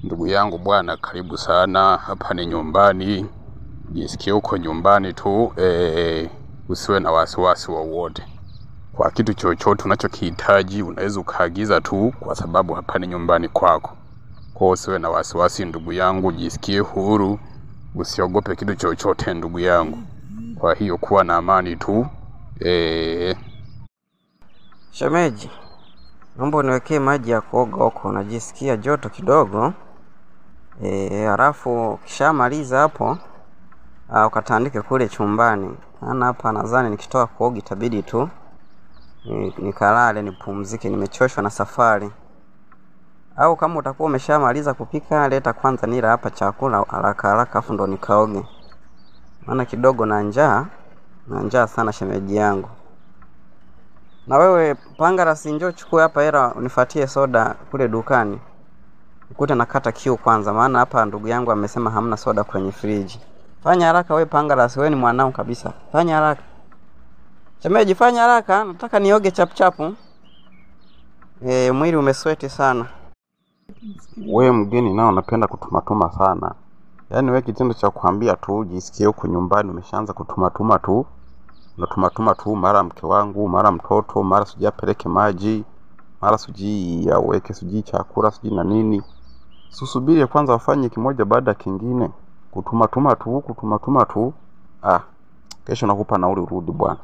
Ndugu yangu bwana, karibu sana, hapa ni nyumbani, jisikie uko nyumbani tu usiwe na wasiwasi wowote. Kwa kitu chochote unachokihitaji unaweza ukaagiza tu, kwa sababu hapa ni nyumbani kwako. Kwa hiyo usiwe na wasiwasi ndugu yangu, jisikie huru, usiogope kitu chochote ndugu yangu. Kwa hiyo kuwa na amani tu e. Shemeji, naomba uniwekee maji ya kuoga huko, najisikia joto kidogo. Halafu ukishamaliza hapo ukatandike kule chumbani, maana hapa nadhani nikitoka kuoga itabidi tu nikalale nipumzike, nimechoshwa na safari. Au kama utakuwa umeshamaliza kupika, leta kwanza nila hapa chakula haraka haraka, afu ndo nikaoge, maana kidogo na njaa, na njaa sana shemeji yangu. Na wewe Pangarasi, njoo chukue hapa hela unifatie soda kule dukani, ukute nakata kiu kwanza, maana hapa ndugu yangu amesema hamna soda kwenye friji. Fanya haraka we Pangarasi, we ni mwanao kabisa, fanya haraka shemeji, fanya haraka, nataka nioge chapuchapu. Mwili umesweti sana. We mgeni nao unapenda kutumatuma sana. Yaani we kitendo cha kuambia tu jisikie huko nyumbani umeshaanza kutumatuma tu. Unatumatuma tu, mara mke wangu, mara mtoto, mara sijui apeleke maji, mara sijui aweke sijui chakula sijui na nini. Susubiri kwanza wafanye kimoja baada ya kingine. Kutumatuma tu, kutumatuma tu. Ah, kesho nakupa nauli urudi bwana.